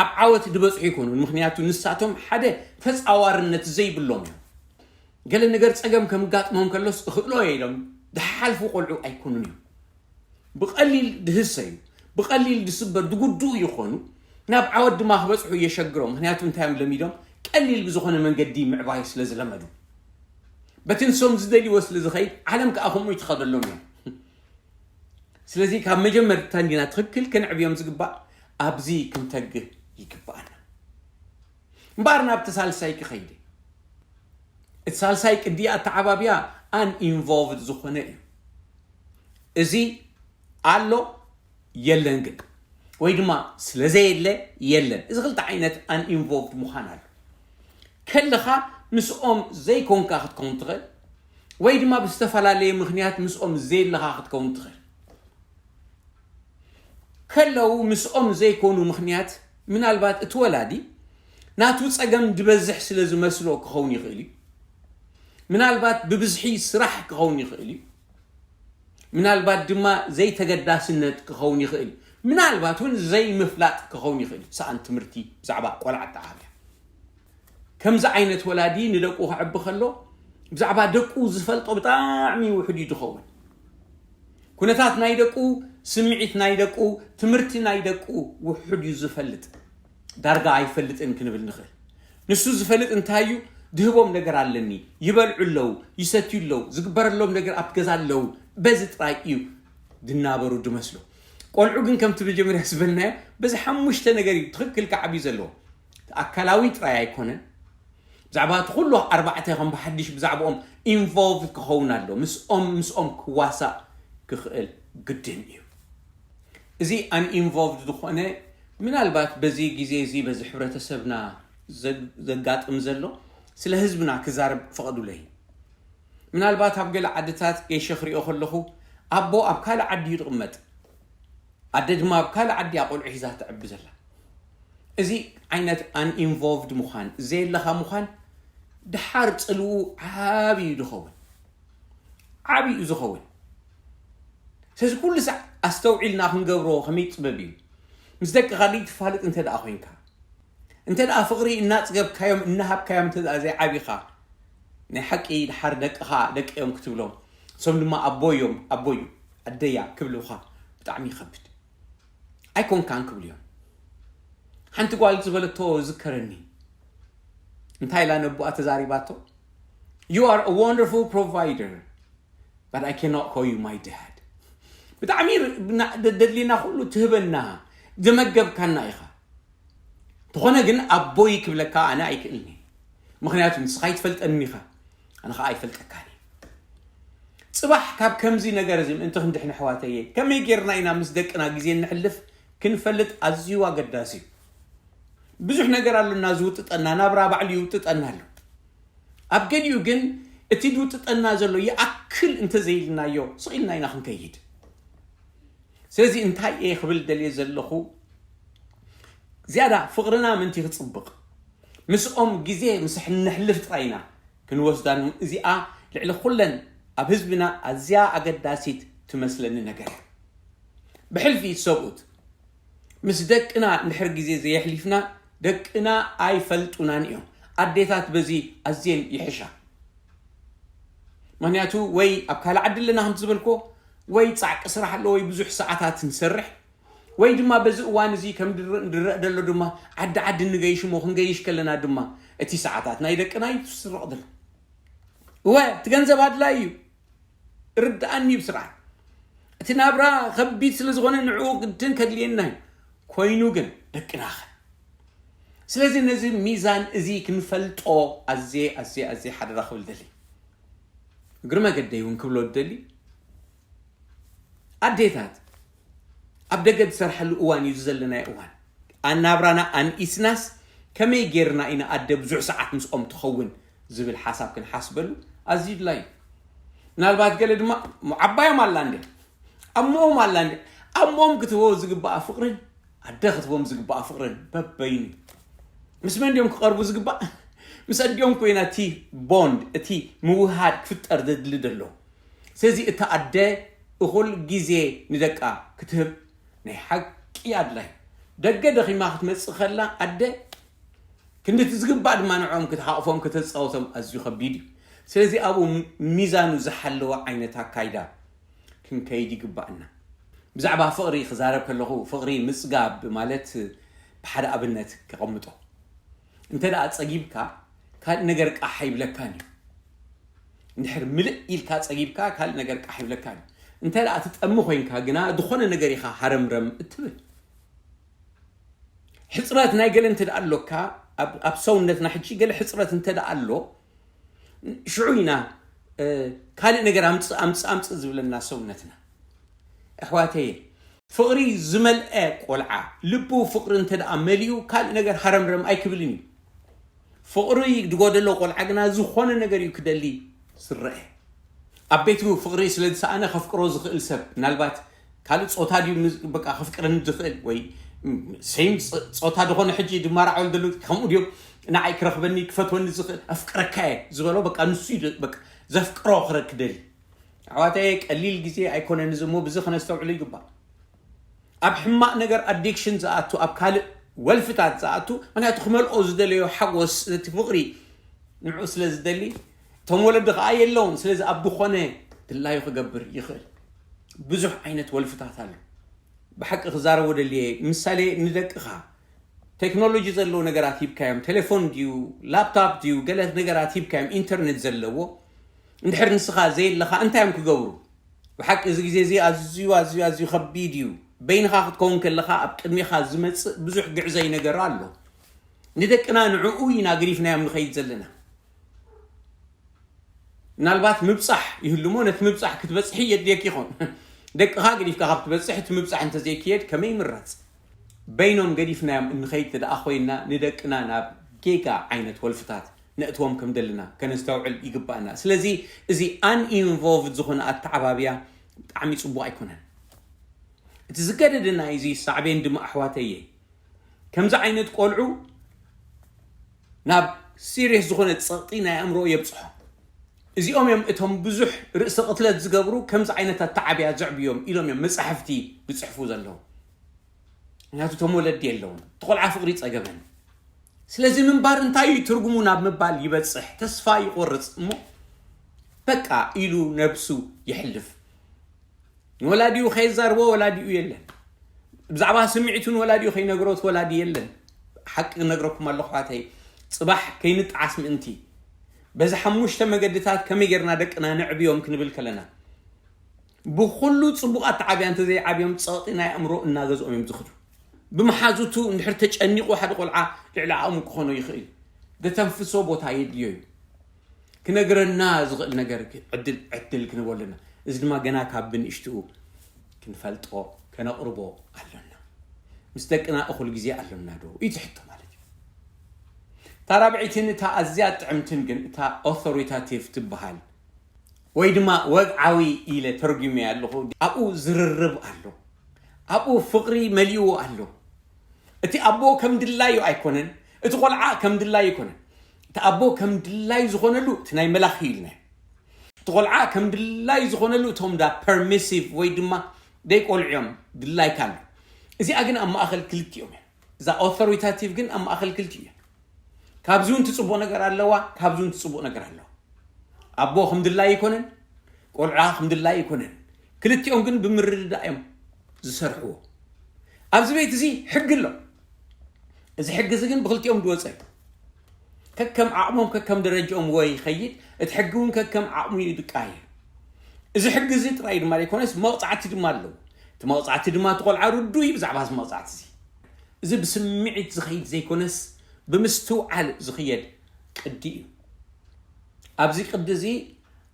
ኣብ ዓወት ዝበጽሑ ይኮኑን፣ ምክንያቱ ንሳቶም ሓደ ተጻዋርነት ዘይብሎም እዮም። ገለ ነገር ጸገም ከምጋጥሞም ከሎስ እኽእሎ እየ ኢሎም ዝሓልፉ ቆልዑ ኣይኮኑን እዮም። ብቐሊል ድህሰዩ፣ ብቐሊል ድስበር ድጉድኡ ይኾኑ። ናብ ዓወት ድማ ክበጽሑ የሸግሮም፣ ምክንያቱ እንታይ እዮም ለሚዶም? ቀሊል ብዝኾነ መንገዲ ምዕባይ ስለ ዝለመዱ በቲ ንሶም ዝደልይዎ ስለ ዝኸይድ ዓለም ከዓ ከምኡ ይትኸደሎም እዮም። ስለዚ ካብ መጀመርታ እንዲና ትኽክል ከነዕብዮም ዝግባእ ኣብዚ ክንተግህ ይግባኣና። እምበኣር ናብቲ ሳልሳይ ክኸይድ እቲ ሳልሳይ ቅዲ ኣተዓባብያ ኣን ኢንቮልቭድ ዝኾነ እዩ። እዚ ኣሎ የለን ግን ወይ ድማ ስለ ዘየለ የለን። እዚ ክልተ ዓይነት ኣን ኢንቮልቭድ ምዃን ኣሎ። ከለኻ ምስኦም ዘይኮንካ ክትከውን ትኽእል ወይ ድማ ብዝተፈላለየ ምኽንያት ምስኦም ዘየለኻ ክትከውን ትኽእል። ከለዉ ምስኦም ዘይኮኑ ምኽንያት ምናልባት እቲ ወላዲ ናቱ ጸገም ዝበዝሕ ስለ ዝመስሎ ክኸውን ይኽእል እዩ። ምናልባት ብብዝሒ ስራሕ ክኸውን ይኽእል እዩ። ምናልባት ድማ ዘይተገዳስነት ክኸውን ይኽእል እዩ። ምናልባት እውን ዘይምፍላጥ ክኸውን ይኽእል እዩ። ሰኣን ትምህርቲ ብዛዕባ ቆልዓ ኣተዓብያ ከምዚ ዓይነት ወላዲ ንደቁ ከዕቢ ከሎ ብዛዕባ ደቁ ዝፈልጦ ብጣዕሚ ውሑድ እዩ ዝኸውን። ኩነታት ናይ ደቁ፣ ስምዒት ናይ ደቁ፣ ትምህርቲ ናይ ደቁ ውሑድ እዩ ዝፈልጥ። ዳርጋ ኣይፈልጥን ክንብል ንኽእል። ንሱ ዝፈልጥ እንታይ እዩ? ድህቦም ነገር ኣለኒ፣ ይበልዑ ኣለዉ፣ ይሰትዩ ኣለዉ፣ ዝግበረሎም ነገር ኣብቲ ገዛ ኣለዉ። በዚ ጥራይ እዩ ድናበሩ ድመስሎ። ቆልዑ ግን ከምቲ መጀመርያ ዝበልናዮ በዚ ሓሙሽተ ነገር እዩ ትኽክል ክዓብዩ ዘለዎ። ኣካላዊ ጥራይ ኣይኮነን። ብዛዕባ እቲ ኩሉ ኣርባዕተ ከም ብሓድሽ ብዛዕባኦም ኢንቮልቭድ ክኸውን ኣሎ። ምስኦም ምስኦም ክዋሳእ ክኽእል ግድን እዩ። እዚ ኣን ኢንቮልቭድ ዝኾነ ምናልባት በዚ ግዜ እዚ በዚ ሕብረተሰብና ዘጋጥም ዘሎ ስለ ህዝብና ክዛረብ ፈቐዱለይ። ምናልባት ኣብ ገለ ዓድታት ጌሸ ክሪኦ ከለኹ ኣቦ ኣብ ካልእ ዓዲ እዩ ዝቕመጥ፣ ኣደ ድማ ኣብ ካልእ ዓዲ እያ ቆልዑ ሒዛ ትዕቢ ዘላ። እዚ ዓይነት ኣን ኢንቮልቭድ ምዃን ዘየለኻ ምዃን ድሓር ጽልኡ ዓብዩ ዝኸውን ዓብዩ ዝኸውን። ስለዚ ኩሉ ሳዕ ኣስተውዒልና ክንገብሮ ከመይ ጥበብ እዩ። ምስ ደቅኻ ዘይትፋልጥ እንተ ደኣ ኮይንካ እንተ ደኣ ፍቕሪ እናጽገብካዮም እናሃብካዮም እንተ ደኣ ዘይዓቢኻ ናይ ሓቂ ድሓር ደቅኻ ደቂ እዮም ክትብሎም እሶም ድማ ኣቦዮም ኣቦዩ ኣደያ ክብልኻ ብጣዕሚ ይኸብድ። ኣይኮንካን ክብሉ እዮም። ሓንቲ ጓል ዝበለቶ ዝከረኒ፣ እንታይ ኢላ ነቦኣ ተዛሪባቶ? You are a wonderful provider, but I cannot call you my dad። ብጣዕሚ ር- ብና- ደ- ደድልና ኩሉ ትህበና፣ ዘመገብካና ኢኻ። እንተኾነ ግን ኣቦይ ክብለካ ኣነ ኣይክእልኒ። ምክንያቱ ንስኻ ኣይትፈልጠኒ ኢኻ፣ ኣነ ኸዓ ኣይፈልጠካን እየ። ጽባሕ ካብ ከምዚ ነገር እዚ ምእንቲ ክንድሕን ኣሕዋተየ፣ ከመይ ጌርና ኢና ምስ ደቅና ግዜ እንሕልፍ ክንፈልጥ ኣዝዩ ኣገዳሲ እዩ። ብዙሕ ነገር ኣሎና ዝውጥጠና፣ ናብራ ባዕሉ ይውጥጠና ኣሎ። ኣብ ገሊኡ ግን እቲ ዝውጥጠና ዘሎ ይኣክል እንተዘይልናዮ ስቕ ኢልና ኢና ክንከይድ። ስለዚ እንታይ እየ ክብል ደልየ ዘለኹ፣ ዝያዳ ፍቕርና ምንቲ ክጽብቕ ምስኦም ግዜ ምስ ነሕልፍ ጥራይ ኢና ክንወስዳን። እዚኣ ልዕሊ ኩለን ኣብ ህዝብና ኣዝያ ኣገዳሲት ትመስለኒ ነገር እያ። ብሕልፊ ሰብኡት ምስ ደቅና እንድሕር ግዜ ዘየሕሊፍና ደቅና ኣይፈልጡናን እዮም። ኣዴታት በዚ ኣዝየን ይሕሻ። ምክንያቱ ወይ ኣብ ካልእ ዓዲ ኣለና ከም ዝበልኮ ወይ ጻዕቂ ስራሕ ኣሎ ወይ ብዙሕ ሰዓታት ንሰርሕ ወይ ድማ በዚ እዋን እዚ ከም ድር- ድረእ ደሎ ድማ ዓዲ ዓዲ ንገይሽ እሞ ክንገይሽ ከለና ድማ እቲ ሰዓታት ናይ ደቅና እዩ ትስረቕ ዘሎ። እወ እቲ ገንዘብ ኣድላይ እዩ። ርድኣኒ ብስርዓት። እቲ ናብራ ከቢድ ስለ ዝኾነ ንዕኡ ግድን ከድልየና እዩ። ኮይኑ ግን ደቅናኸ? ስለዚ ነዚ ሚዛን እዚ ክንፈልጦ ኣዜ ኣዜ ኣዜ ሓደራ ክብል ደሊ። እግሪ መገደይ እውን ክብሎ ደሊ ኣዴታት ኣብ ደገ ዝሰርሓሉ እዋን እዩ ዘለናዮ እዋን። ኣናብራና ኣንኢስናስ ከመይ ጌርና ኢና ኣደ ብዙሕ ሰዓት ምስኦም ትኸውን ዝብል ሓሳብ ክንሓስበሉ ኣዝዩ ድላይ እዩ። ምናልባት ገለ ድማ ዓባዮም ኣላ እንደ ኣሞኦም ኣላ እንደ ኣሞኦም ክትህቦ ዝግባኣ ፍቕርን ኣደ ክትህቦም ዝግባኣ ፍቕርን በበይኑ ምስ መን ድዮም ክቐርቡ ዝግባእ? ምስ ኣዲኦም ኮይና እቲ ቦንድ እቲ ምውሃድ ክፍጠር ዘድሊ ዘሎ። ስለዚ እታ ኣደ እኹል ግዜ ንደቃ ክትህብ ናይ ሓቂ ኣድላይ። ደገ ደኺማ ክትመጽእ ከላ ኣደ ክንድቲ ዝግባእ ድማ ንዕኦም ክትሓቕፎም ከተጻወቶም ኣዝዩ ከቢድ እዩ። ስለዚ ኣብኡ ሚዛኑ ዝሓለወ ዓይነት ኣካይዳ ክንከይድ ይግባእና። ብዛዕባ ፍቕሪ ክዛረብ ከለኹ ፍቕሪ ምጽጋብ ማለት ብሓደ ኣብነት ከቐምጦ። እንተ ደኣ ጸጊብካ ካልእ ነገር ቃሕ ይብለካን እዩ። እንድሕር ምልእ ኢልካ ጸጊብካ ካልእ ነገር ቃሕ ይብለካን እዩ። እንተ ደኣ ትጠሚ ኮይንካ ግና ዝኾነ ነገር ኢኻ ሃረምረም እትብል። ሕፅረት ናይ ገለ እንተ ደኣ ኣሎካ ኣብ ሰውነትና ሕጂ ገለ ሕፅረት እንተ ደኣ ኣሎ ሽዑ ኢና ካልእ ነገር ኣምፅእ ኣምፅእ ኣምፅእ ዝብለና ሰውነትና። ኣሕዋተየ ፍቕሪ ዝመልአ ቆልዓ ልቡ ፍቕሪ እንተ ደኣ መሊኡ ካልእ ነገር ሃረምረም ኣይክብልን እዩ። ፍቕሪ ዝጎደሎ ቆልዓ ግና ዝኾነ ነገር እዩ ክደሊ ዝረአ። ኣብ ቤቱ ፍቕሪ ስለ ዝሰኣነ ከፍቅሮ ዝኽእል ሰብ ምናልባት ካልእ ፆታ ድዩ በቃ ከፍቅረኒ ዝኽእል ወይ ሴም ፆታ ዝኾነ ሕጂ ድማራዓሉ ዘሎ ከምኡ ድዮም ንዓይ ክረኽበኒ ክፈትወኒ ዝኽእል ኣፍቅረካ እየ ዝበሎ በቃ ንሱ እዩ በቃ ዘፍቅሮ ክረ ክደሊ። ኣሕዋተየ ቀሊል ግዜ ኣይኮነን እዚ እሞ ብዚ ከነስተውዕሎ ይግባእ። ኣብ ሕማቕ ነገር ኣዲክሽን ዝኣቱ ኣብ ካልእ ወልፍታት ዝኣቱ ምክንያቱ ክመልኦ ዝደለዮ ሓጎስ ነቲ ፍቕሪ ንዑ ስለ ዝደሊ እቶም ወለዲ ከዓ የለውን። ስለዚ ኣብ ዝኾነ ድላዩ ክገብር ይኽእል። ብዙሕ ዓይነት ወልፍታት ኣሎ። ብሓቂ ክዛረቦ ደልየ ምሳሌ ንደቅኻ ቴክኖሎጂ ዘለዎ ነገራት ሂብካዮም ቴሌፎን ድዩ ላፕታፕ ድዩ ገለ ነገራት ሂብካዮም ኢንተርኔት ዘለዎ እንድሕር ንስኻ ዘየለኻ እንታይ እዮም ክገብሩ? ብሓቂ እዚ ግዜ እዚ ኣዝዩ ኣዝዩ ኣዝዩ ከቢድ እዩ። በይንኻ ክትከውን ከለኻ ኣብ ቅድሚኻ ዝመፅእ ብዙሕ ግዕዘይ ነገር ኣሎ። ንደቅና ንዕኡ ኢና ገዲፍናዮም ንኸይድ ዘለና። ምናልባት ምብፃሕ ይህሉ እሞ ነቲ ምብፃሕ ክትበፅሒ የድልየክ ይኾን። ደቅኻ ገዲፍካ ካብ ትበፅሕ እቲ ምብፃሕ እንተዘይክየድ ከመይ ይምረፅ? በይኖም ገዲፍናዮም እንኸይድ ተደኣ ኮይንና ንደቅና ናብ ጌጋ ዓይነት ወልፍታት ነእትዎም ከም ደለና ከነስተውዕል ይግባእና። ስለዚ እዚ ኣንኢንቮልቭድ ዝኾነ ኣተዓባብያ ብጣዕሚ ፅቡቕ ኣይኮነን። እቲ ዝገደደ ናይ እዚ ሳዕቤን ድማ ኣሕዋተየ ከምዚ ዓይነት ቆልዑ ናብ ሲሪየስ ዝኾነ ፀቕጢ ናይ ኣእምሮ የብፅሖ። እዚኦም እዮም እቶም ብዙሕ ርእሰ ቅትለት ዝገብሩ ከምዚ ዓይነት ኣተዓብያ ዘዕብዮም ኢሎም እዮም መፃሕፍቲ ዝፅሕፉ ዘለዉ። ምክንያቱ እቶም ወለዲ የለውን እቲ ቆልዓ ፍቕሪ ጸገበን። ስለዚ ምንባር እንታይ እዩ ትርጉሙ ናብ ምባል ይበጽሕ፣ ተስፋ ይቆርጽ እሞ በቃ ኢሉ ነብሱ ይሕልፍ። ንወላዲኡ ከየዛርቦ ወላዲኡ የለን። ብዛዕባ ስምዒቱ ንወላዲኡ ከይነግሮ እቲ ወላዲ የለን። ሓቂ ክነግረኩም ኣለኹ ኣሕዋተይ፣ ጽባሕ ከይንጠዓስ ምእንቲ በዚ ሓሙሽተ መገድታት ከመይ ጌርና ደቅና ነዕብዮም ክንብል ከለና፣ ብኹሉ ጽቡቓት ተዓብያ እንተዘይዓብዮም ጸቕጢ ናይ ኣእምሮ እናገዝኦም እዮም ዝኽዱ። ብመሓዙቱ እንድሕር ተጨኒቑ ሓደ ቆልዓ ልዕሊ ዓቕሙ ክኾኖ ይኽእል እዩ። ዘተንፍሶ ቦታ የድልዮ እዩ። ክነግረና ዝኽእል ነገር ዕድል ዕድል ክንህቦ ኣለና። እዚ ድማ ገና ካብ ብንእሽትኡ ክንፈልጦ ከነቕርቦ ኣሎና። ምስ ደቅና እኹል ግዜ ኣሎና ዶ እዩ እቲ ሕቶ ማለት እዩ። እታ ራብዐይትን እታ ኣዝያ ጥዕምትን ግን እታ ኦቶሪታቲቭ ትበሃል ወይ ድማ ወግዓዊ ኢለ ተርጉመያ ኣለኹ። ኣብኡ ዝርርብ ኣሎ፣ ኣብኡ ፍቕሪ መሊእዎ ኣሎ። እቲ ኣቦ ከም ድላዩ ኣይኮነን፣ እቲ ቆልዓ ከም ድላዩ ኣይኮነን። እቲ ኣቦ ከም ድላዩ ዝኾነሉ እቲ ናይ መላኺ ኢልና፣ እቲ ቆልዓ ከም ድላዩ ዝኾነሉ እቶም ዳ ፐርሚሲቭ ወይ ድማ ደይ ቆልዑ እዮም ድላይካ ኣሎ። እዚኣ ግን ኣብ ማእኸል ክልቲኦም እያ። እዛ ኦቶሪታቲቭ ግን ኣብ ማእኸል ክልቲኡ እያ። ካብዚ እውን ትፅቡቕ ነገር ኣለዋ፣ ካብዚ እውን ትፅቡቕ ነገር ኣለዋ። ኣቦ ከም ድላይ ኣይኮነን፣ ቆልዓ ከም ድላይ ኣይኮነን። ክልቲኦም ግን ብምርድዳእ እዮም ዝሰርሕዎ። ኣብዚ ቤት እዚ ሕጊ ኣሎ። እዚ ሕጊ እዚ ግን ብክልቲኦም ዝወፀ እዩ። ከከም ዓቕሞም ከከም ደረጃኦም ወይ ይኸይድ፣ እቲ ሕጊ እውን ከከም ዓቕሙ ይድቃየ። እዚ ሕጊ እዚ ጥራይ ድማ ዘይኮነስ መቕፃዕቲ ድማ ኣለዎ። እቲ መቕፃዕቲ ድማ እቲ ቆልዓ ርዱእ እዩ ብዛዕባ እዚ መቕፃዕቲ እዚ። እዚ ብስምዒት ዝኸይድ ዘይኮነስ ብምስትውዓል ዝኽየድ ቅዲ እዩ። ኣብዚ ቅዲ እዚ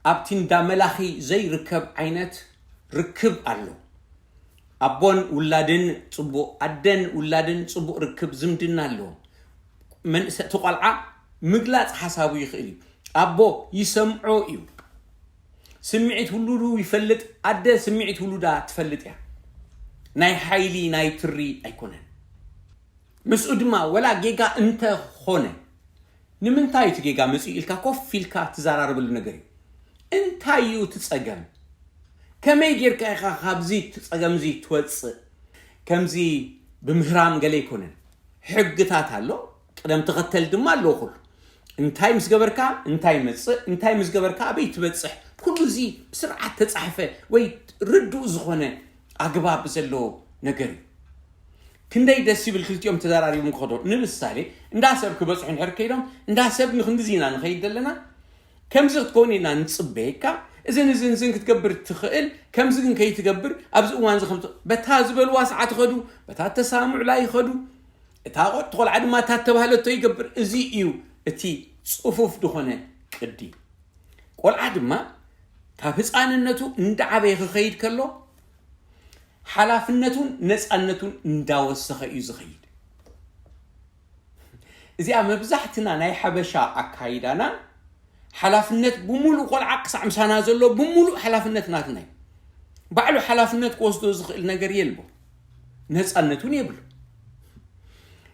ኣብቲ እንዳ መላኺ ዘይርከብ ዓይነት ርክብ ኣሎ። ኣቦን ውላድን ጽቡቕ፣ ኣደን ውላድን ጽቡቕ ርክብ ዝምድና ኣለዎም። መንእሰ-፣ እቲ ቆልዓ ምግላጽ ሓሳቡ ይኽእል እዩ። ኣቦ ይሰምዖ እዩ። ስምዒት ውሉዱ ይፈልጥ፣ ኣደ ስምዒት ውሉዳ ትፈልጥ እያ። ናይ ሓይሊ፣ ናይ ትሪ ኣይኮነን። ምስኡ ድማ ወላ ጌጋ እንተኾነ፣ ንምንታይ እቲ ጌጋ መጺኡ ኢልካ ኮፍ ኢልካ ትዘራረበሉ ነገር እዩ። እንታይ እዩ እቲ ጸገም? ከመይ ጌርካ ኢኻ ካብዚ እቲ ጸገም እዚ ትወጽእ? ከምዚ ብምህራም ገለ ኣይኮነን። ሕግታት ኣሎ፣ ቅደም ተኸተል ድማ ኣለዎ ኩሉ። እንታይ ምስ ገበርካ እንታይ ይመጽእ፣ እንታይ ምስ ገበርካ ኣበይ ትበጽሕ፣ ኩሉ እዚ ብስርዓት ተጻሕፈ ወይ ርዱእ ዝኾነ ኣግባብ ዘለዎ ነገር እዩ። ክንደይ ደስ ይብል ክልቲኦም ተዘራሪቦም ክኸዶ። ንምሳሌ እንዳ ሰብ ክበጽሑ እንድሕር ከይዶም፣ እንዳ ሰብ ንክንድዚ ኢና ንኸይድ ዘለና፣ ከምዚ ክትከውን ኢና ንጽበየካ፣ እዝን እዝን እዝን ክትገብር ትኽእል፣ ከምዚ ግን ከይትገብር፣ ኣብዚ እዋን እዚ ከምዚ፣ በታ ዝበልዋ ሰዓት ይኸዱ፣ በታ ተሳምዑላ ይኸዱ። እታ ቆ-፣ እቲ ቆልዓ ድማ እታ እተባህለቶ ይገብር። እዚ እዩ እቲ ጽፉፍ ዝኾነ ቅዲ። ቆልዓ ድማ ካብ ህፃንነቱ እንዳዓበየ ክኸይድ ከሎ ሓላፍነቱን ነፃነቱን እንዳወሰኸ እዩ ዝኸይድ። እዚኣ መብዛሕትና ናይ ሓበሻ ኣካይዳና፣ ሓላፍነት ብምሉእ፣ ቆልዓ ክሳዕ ምሳና ዘሎ ብምሉእ ሓላፍነት ናትና እዩ። ባዕሉ ሓላፍነት ክወስዶ ዝኽእል ነገር የልቦ፣ ነፃነት እውን የብሉ።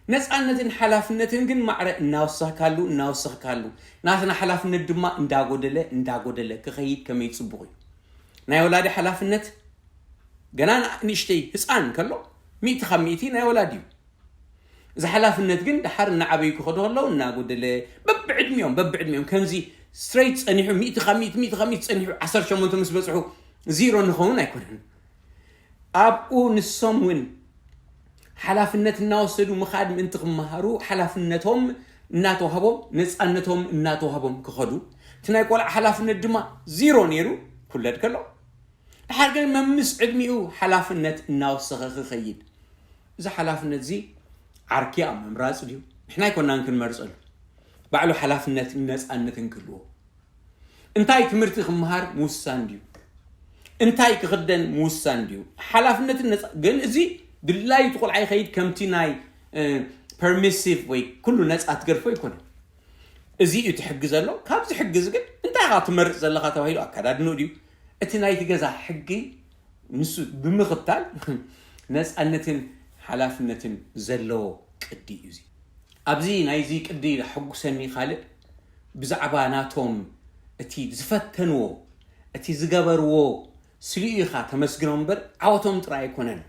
ነፃነትን ሓላፍነትን ግን ማዕረ እናወሰኽካሉ እናወሰኽካሉ፣ ናትና ሓላፍነት ድማ እንዳጎደለ እንዳጎደለ ክኸይድ ከመይ ጽቡቕ እዩ። ናይ ወላዲ ሓላፍነት ገና ንእሽተይ ህፃን ከሎ ሚእቲ ካብ ሚእቲ ናይ ወላዲ እዩ። እዚ ሓላፍነት ግን ድሓር እናዓበዩ ክኸዱ ከለዉ እናጎደለ፣ በብዕድሚኦም በብዕድሚኦም ከምዚ ስትሬት ጸኒሑ፣ ሚእቲ ካብ ሚእቲ፣ ሚእቲ ካብ ሚእቲ ጸኒሑ ዓሰርተ ሸሞንተ ምስ በጽሑ ዚሮ ንኸውን ኣይኮነን። ኣብኡ ንሶም እውን ሓላፍነት እናወሰዱ ምኻድ ምእንቲ ክመሃሩ፣ ሓላፍነቶም እናተዋህቦም፣ ነፃነቶም እናተዋህቦም ክኸዱ፣ እቲ ናይ ቆልዓ ሓላፍነት ድማ ዚሮ ነይሩ ክውለድ ከሎ፣ ድሓር ግን መምስ ዕድሚኡ ሓላፍነት እናወሰኸ ክኸይድ፣ እዚ ሓላፍነት እዚ ዓርኪ ኣብ ምምራፅ ድዩ? ንሕና ኣይኮናን ክንመርፀሉ። ባዕሉ ሓላፍነትን ነፃነትን ክህልዎ። እንታይ ትምህርቲ ክምሃር ምውሳን ድዩ? እንታይ ክኽደን ምውሳን ድዩ? ሓላፍነትን ነፃ-፣ ግን እዚ ድላዩ እቲ ቆልዓ ይኸይድ፣ ከምቲ ናይ፣ እ፣ ፐርሚሲቭ ወይ ኩሉ ነፃ ትገድፎ ኣይኮነን። እዚ እዩ እቲ ሕጊ ዘሎ። ካብዚ ሕጊ እዚ ግን እንታይ ኢኻ ትመርፅ ዘለኻ ተባሂሉ ኣከዳድንኡ ድዩ? እቲ ናይቲ ገዛ ሕጊ ንሱ ብምኽታል ነፃነትን ሓላፍነትን ዘለዎ ቅዲ እዩ እዚ። ኣብዚ ናይዚ ቅዲ ዘሐጉሰኒ ካልእ ብዛዕባ ናቶም እቲ ዝፈተንዎ፣ እቲ ዝገበርዎ ስሊኡ ኢኻ ተመስግኖም እምበር ዓወቶም ጥራይ ኣይኮነን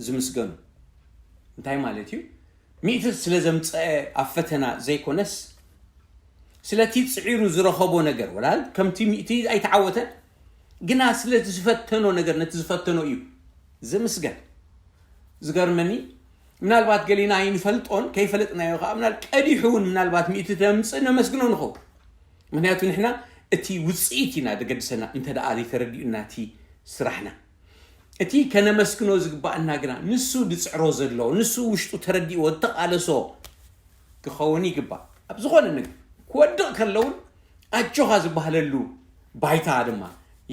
ዝምስገኑ። እንታይ ማለት እዩ? ሚእቲ ስለ ዘምፀአ ኣብ ፈተና ዘይኮነስ ስለቲ ፅዒሩ ዝረኸቦ ነገር፣ ወላ ከምቲ ሚእቲ ኣይተዓወተን፣ ግና ስለ ዝፈተኖ ነገር ነቲ ዝፈተኖ እዩ ዝምስገን። ዝገርመኒ ምናልባት ገሊና ኣይንፈልጦን፣ ከይፈለጥናዮ ከዓ ምናል ቀዲሑ እውን ምናልባት ሚእቲ ተምፅእ ነመስግኖ ንኸውን። ምክንያቱ ንሕና እቲ ውፅኢት ኢና ዘገድሰና እንተ ደኣ ዘይተረዲኡና እቲ ስራሕና። እቲ ከነመስግኖ ዝግባኣና ግና ንሱ ዝፅዕሮ ዘሎ፣ ንሱ ውሽጡ ተረዲእዎ ዝተቓለሶ ክኸውን ይግባእ። ኣብ ዝኾነ ነገር ክወድቕ ከለውን ኣጆኻ ዝበሃለሉ ባይታ ድማ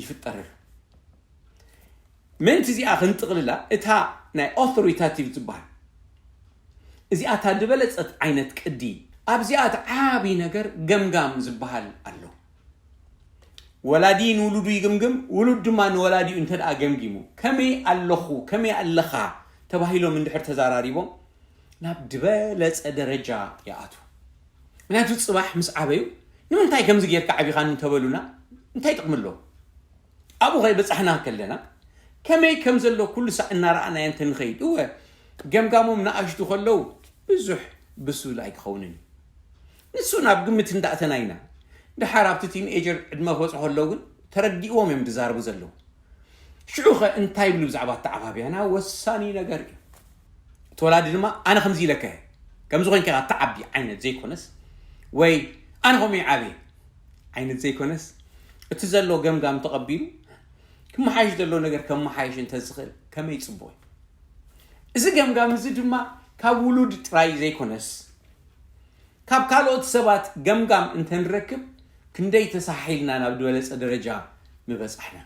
ይፍጠረሉ። ምእንቲ እዚኣ ክንጥቕልላ እታ ናይ ኦቶሪታቲቭ ዝበሃል እዚኣ እታ ዝበለጸት ዓይነት ቅዲ ኣብዚኣ እቲ ዓብዪ ነገር ገምጋም ዝበሃል ኣሎ። ወላዲ ንውሉዱ ይግምግም፣ ውሉድ ድማ ንወላዲኡ እንተ ደኣ ገምጊሙ ከመይ ኣለኹ ከመይ ኣለኻ ተባሂሎም እንድሕር ተዛራሪቦም ናብ ዝበለጸ ደረጃ ይኣትዉ። ምክንያቱ ጽባሕ ምስ ዓበዩ ንምንታይ ከምዚ ጌርካ ዓቢኻኒ እንተበሉና እንታይ ጥቕሚ ኣለዎ? ኣብኡ ከይበጻሕና ከለና ከመይ ከም ዘሎ ኩሉ ሳዕ እናረኣናዮ እንተንኸይድ እወ ገምጋሞም ንኣሽቱ ከለዉ ብዙሕ ብሱል ኣይክኸውንን እዩ። ንሱ ናብ ግምት እንዳእተና ኢና። ድሓር ኣብቲ ቲንኤጀር ዕድመ ክበጽሑ ከለዉ ግን ተረዲእዎም እዮም ዝዛረቡ ዘለዉ። ሽዑኸ እንታይ ይብሉ ብዛዕባ ኣተዓባብያና? ወሳኒ ነገር እዩ። እቲ ወላዲ ድማ ኣነ ከምዚ ኢለካ እየ ከምዚ ኮይንካ ኢኻ ትዓቢ ዓይነት ዘይኮነስ ወይ ኣነ ከምኡ ይዓብየ ዓይነት ዘይኮነስ እቲ ዘሎ ገምጋም ተቐቢሉ ክመሓይሽ ዘሎ ነገር ከመሓይሽ እንተዝኽእል ከመይ ጽቡቕ እዩ። እዚ ገምጋም እዚ ድማ ካብ ውሉድ ጥራይ ዘይኮነስ ካብ ካልኦት ሰባት ገምጋም እንተንረክብ ክንደይ ተሳሒልና ናብ ዝበለጸ ደረጃ ምበጻሕና።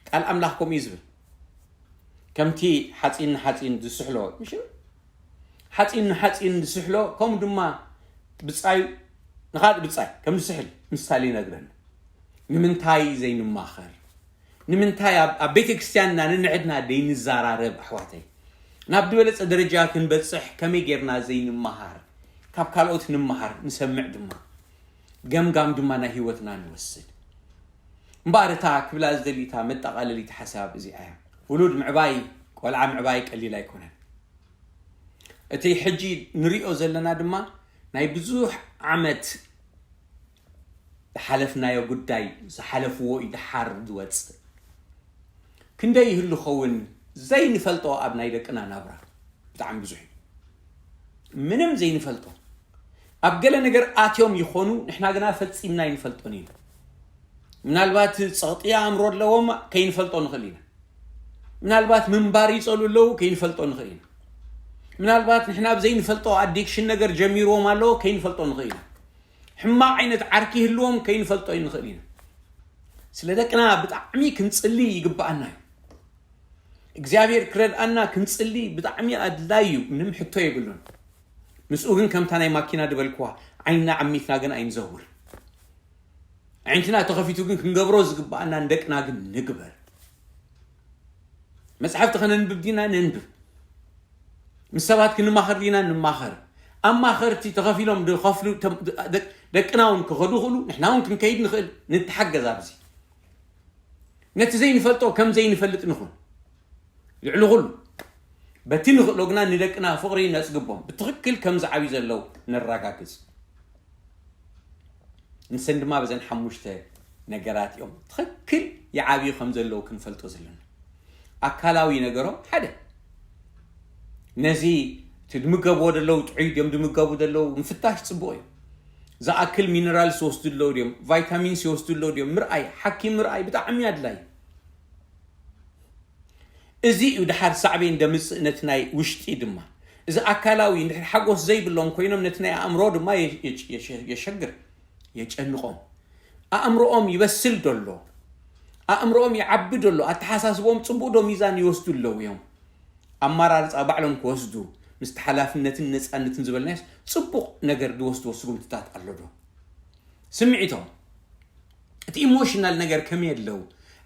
ቃል ኣምላኽ ከምኡ እዩ ዝብል። ከምቲ ሓጺን ንሓጺን ዝስሕሎ ምሽ ሓጺን ንሓጺን ዝስሕሎ ከምኡ ድማ ብጻይ ንኻልእ ብጻይ ከም ዝስሕል ምሳሌ ይነግረና። ንምንታይ ዘይንማኸር? ንምንታይ ኣብ ቤተ ክርስቲያንና ንንዕድና ደይንዘራረብ ኣሕዋተይ? ናብ ዝበለጸ ደረጃ ክንበጽሕ ከመይ ጌርና ዘይንመሃር? ካብ ካልኦት ንመሃር ንሰምዕ ድማ ገምጋም ድማ ናይ ህይወትና ንወስድ። እምበኣር እታ ክብላ ዝደሊ እታ መጠቓለሊት ሓሳብ እዚኣ እያ። ውሉድ ምዕባይ ቆልዓ ምዕባይ ቀሊል ኣይኮነን። እቲ ሕጂ ንሪኦ ዘለና ድማ ናይ ብዙሕ ዓመት ዝሓለፍናዮ ጉዳይ ዝሓለፍዎ እዩ ድሓር ዝወፅእ። ክንደይ ይህሉ ኸውን ዘይንፈልጦ ኣብ ናይ ደቅና ናብራ ብጣዕሚ ብዙሕ እዩ። ምንም ዘይንፈልጦ ኣብ ገለ ነገር ኣትዮም ይኾኑ ንሕና ግና ፈፂምና ኣይንፈልጦን ኢና። ምናልባት ፀቕጢ ኣእምሮ ኣለዎም ከይንፈልጦ ንኽእል ኢና። ምናልባት ምንባር ይፀሉ ኣለዉ ከይንፈልጦ ንኽእል ኢና። ምናልባት ንሕና ብዘይንፈልጦ ኣዲክሽን ነገር ጀሚርዎም ኣለዎ ከይንፈልጦ ንኽእል ኢና። ሕማቕ ዓይነት ዓርኪ ይህልዎም ከይንፈልጦ ንኽእል ኢና። ስለ ደቅና ብጣዕሚ ክንጽሊ ይግብኣና እዩ። እግዚኣብሔር ክረድኣና ክንጽሊ ብጣዕሚ ኣድላይ እዩ። ምንም ሕቶ የብሉን። ምስኡ ግን ከምታ ናይ ማኪና ዝበልክዋ ዓይንና ዓሚትና ግን ኣይንዘውር። ኣዒንትና ተኸፊቱ ግን ክንገብሮ ዝግብኣና ንደቅና ግን ንግበር። መጽሓፍቲ ከነንብብ ዲና ነንብብ። ምስ ሰባት ክንማኸር ዲና ንማኸር። ኣማኸርቲ ተኸፊሎም ዝኸፍሉ ደቅና እውን ክኸዱ ይኽእሉ፣ ንሕና እውን ክንከይድ ንኽእል። ንተሓገዝ ኣብዚ። ነቲ ዘይንፈልጦ ከም ዘይንፈልጥ ንኹን። ልዕሊ ኩሉ በቲ ንኽእሎ ግና ንደቅና ፍቕሪ ነጽግቦም። ብትኽክል ከም ዝዓብዩ ዘለዉ ነረጋግጽ። ንሰን ድማ በዘን ሓሙሽተ ነገራት እዮም ትኽክል ይዓብዩ ከም ዘለዉ ክንፈልጦ ዘለና። ኣካላዊ ነገሮም ሓደ ነዚ እቲ ድምገብዎ ዘለዉ ጥዑይ ድዮም ድምገቡ ዘለዉ ምፍታሽ ጽቡቕ እዩ። ዝኣክል ሚነራልስ ይወስዱ ኣለዉ ድዮም ቫይታሚንስ ይወስዱ ኣለዉ ድዮም ምርኣይ፣ ሓኪም ምርኣይ ብጣዕሚ ኣድላይ እዩ። እዚ እዩ ድሓር ሳዕቤን ደምፅእ ነቲ ናይ ውሽጢ ድማ። እዚ ኣካላዊ እንድሕር ሓጎስ ዘይብሎም ኮይኖም ነቲ ናይ ኣእምሮ ድማ የሸግር፣ የጨንቖም። ኣእምሮኦም ይበስል ዶ ኣሎ? ኣእምሮኦም ይዓቢ ዶ ኣሎ? ኣተሓሳስቦም ፅቡቕ ዶ ሚዛን ይወስዱ ኣለዉ እዮም? ኣማራርፃ ባዕሎም ክወስዱ ምስቲ ሓላፍነትን ነፃነትን ዝበልናዮስ ፅቡቕ ነገር ዝወስድዎ ስጉምትታት ኣሎ ዶ? ስምዒቶም እቲ ኢሞሽናል ነገር ከመይ ኣለዉ?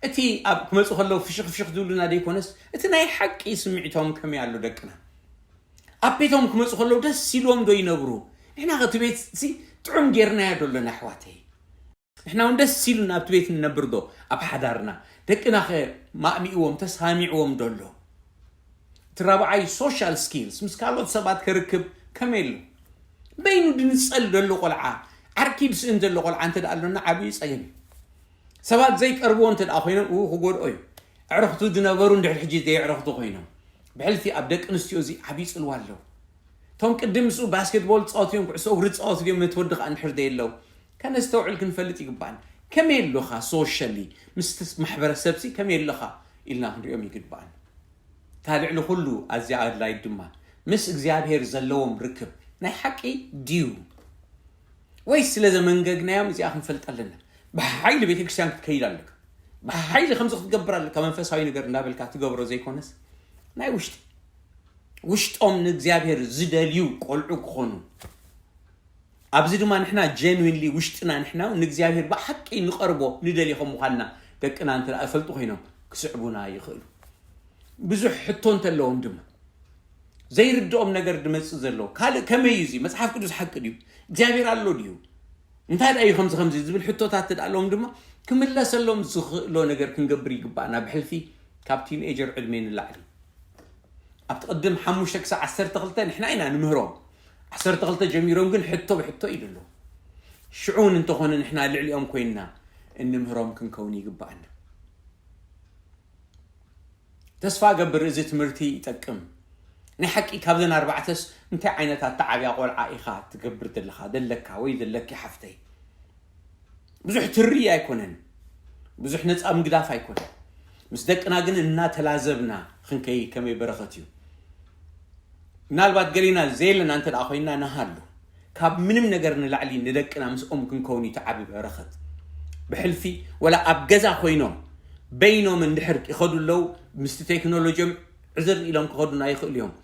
እቲ ኣብ ክመፁ ከለዉ ፍሽኽ ፍሽኽ ዝብሉና ዘይኮነስ እቲ ናይ ሓቂ ስምዒቶም ከመይ ኣሎ ደቅና? ኣብ ቤቶም ክመፁ ከለዉ ደስ ኢልዎም ዶ ይነብሩ? ንሕና ከቲ ቤት ጥዑም ጌርናዮ ዶ ኣለና ኣሕዋተይ? ንሕና እውን ደስ ኢሉና ኣብቲ ቤት ንነብር ዶ ኣብ ሓዳርና? ደቅና ኸ ማእሚእዎም ተሳሚዕዎም ዶ ኣሎ? እቲ ራብዓይ ሶሻል ስኪልስ ምስ ካልኦት ሰባት ክርክብ ከመይ ኣሎ? በይኑ ድንፀል ዘሎ ቆልዓ ዓርኪ ድስእን ዘሎ ቆልዓ እንተ ደኣ ኣሎና ዓብዪ ፀገም እዩ። ሰባት ዘይቀርብዎ እንተ ደኣ ኮይኖም፣ ኡ፣ ክጎድኦ እዩ። ኣዕርኽቱ ዝነበሩ እንድሕር ሕጂ ዘየዕርኽቱ ኮይኖም፣ ብሕልፊ ኣብ ደቂ ኣንስትዮ እዚ ዓብዪ ጽልዋ ኣለዎ። እቶም ቅድም ምስኡ ባስኬትቦል ዝጻወቱ እዮም፣ ኩዕሶ እግሪ ዝጻወቱ እዮም፣ ነቲ ወዲ ከኣ እንድሕር ዘየለው ከነስተውዕል ክንፈልጥ ይግባኣና። ከመይ ኣለኻ ሶሻሊ፣ ምስቲ ማሕበረሰብሲ ከመይ ኣለኻ ኢልና ክንሪኦም ይግባኣና። እታ ልዕሊ ኩሉ ኣዝያ ኣድላይት ድማ ምስ እግዚኣብሔር ዘለዎም ርክብ ናይ ሓቂ ድዩ? ወይስ ስለ ዘመንገግናዮም እዚኣ ክንፈልጥ ኣለና? ብሓይሊ ቤተክርስትያን ክትከይድ ኣለካ፣ ብሓይሊ ከምዚ ክትገብር ኣለካ፣ መንፈሳዊ ነገር እንዳበልካ ትገብሮ ዘይኮነስ ናይ ውሽጢ ውሽጦም ንእግዚኣብሔር ዝደልዩ ቆልዑ ክኾኑ፣ ኣብዚ ድማ ንሕና ጀንዊንሊ ውሽጥና ንሕና ንእግዚኣብሔር ብሓቂ ንቐርቦ ንደልዮ ከም ምዃንና ደቅና እንተ ደኣ ይፈልጡ ኮይኖም ክስዕቡና ይኽእሉ። ብዙሕ ሕቶ እንተለዎም ድማ ዘይርድኦም ነገር ድመጽእ ዘሎ ካልእ ከመይ እዩ እዚ መጽሓፍ ቅዱስ ሓቂ ድዩ እግዚኣብሔር ኣሎ ድዩ እንታይ ደኣ እዩ ከምዚ ከምዚ ዝብል ሕቶታት ተዳለዎም ድማ ክምለሰሎም ዝኽእሎ ነገር ክንገብር ይግባእና። ብሕልፊ ካብ ቲንኤጀር ዕድሜ ንላዕሊ ኣብቲ ቅድም ሓሙሽተ ክሳብ ዓሰርተ ክልተ ንሕና ኢና ንምህሮም። ዓሰርተ ክልተ ጀሚሮም ግን ሕቶ ብሕቶ እዩ ዘሎ። ሽዑ እውን እንተኾነ ንሕና ልዕሊኦም ኮይንና እንምህሮም ክንከውን ይግባኣና። ተስፋ ገብር እዚ ትምህርቲ ይጠቅም። ናይ ሓቂ ካብዘን ኣርባዕተስ እንታይ ዓይነት ኣተዓብያ ቆልዓ ኢኻ ትገብር ዘለኻ ዘለካ ወይ ዘለኪ ሓፍተይ? ብዙሕ ትሪ ኣይኮነን፣ ብዙሕ ነፃ ምግዳፍ ኣይኮነን። ምስ ደቅና ግን እናተላዘብና ክንከይ ከመይ በረኸት እዩ። ምናልባት ገሊና ዘየለና እንተ ደኣ ኮይንና ንሃሉ ካብ ምንም ነገር ንላዕሊ ንደቅና ምስኦም ክንከውን እዩ ተዓቢ በረኸት። ብሕልፊ ወላ ኣብ ገዛ ኮይኖም በይኖም እንድሕር ይኸዱ ኣለዉ ምስቲ ቴክኖሎጂም ዕዝር ኢሎም ክኸዱና ይኽእሉ እዮም።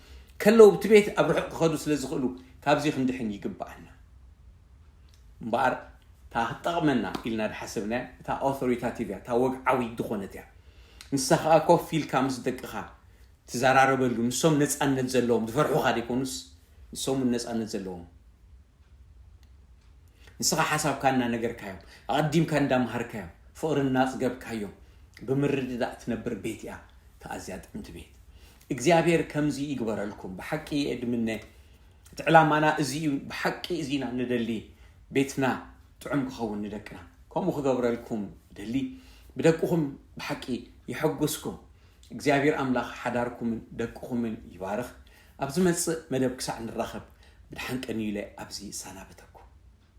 ከለዉ ብቲ ቤት ኣብ ርሑቕ ክኸዱ ስለ ዝኽእሉ ካብዚ ክንድሕን ይግብኣና። እምበኣር እታ ክትጠቕመና ኢልና ዝሓሰብናያ እታ ኣውቶሪታቲቭ እያ፣ እታ ወግዓዊት ዝኾነት እያ። ንሳ ኸኣ ኮፍ ኢልካ ምስ ደቅኻ ትዘራረበሉ፣ ንሶም ነጻነት ዘለዎም፣ ዝፈርሑኻ ዘይኮኑስ ንሶም እውን ነጻነት ዘለዎም። ንስኻ ሓሳብካ እናነገርካዮም፣ ኣቐዲምካ እንዳምሃርካዮም፣ ፍቕሪ እናጽገብካዮም፣ ብምርድዳእ ትነብር ቤት እያ እታ ኣዝያ ጥዕምቲ ቤት። እግዚኣብሔር ከምዚ ይግበረልኩም። ብሓቂ እየ ድምነ። እቲ ዕላማና እዚ እዩ። ብሓቂ እዚ ኢና ንደሊ። ቤትና ጥዑም ክኸውን ንደቅና። ከምኡ ክገብረልኩም ደሊ። ብደቅኹም ብሓቂ የሐጉስኩም። እግዚኣብሔር ኣምላኽ ሓዳርኩምን ደቅኹምን ይባርኽ። ኣብ ዝመጽእ መደብ ክሳዕ ንራኸብ ብድሓን ቀንዩ ኢለ ኣብዚ እሰናበተኩም።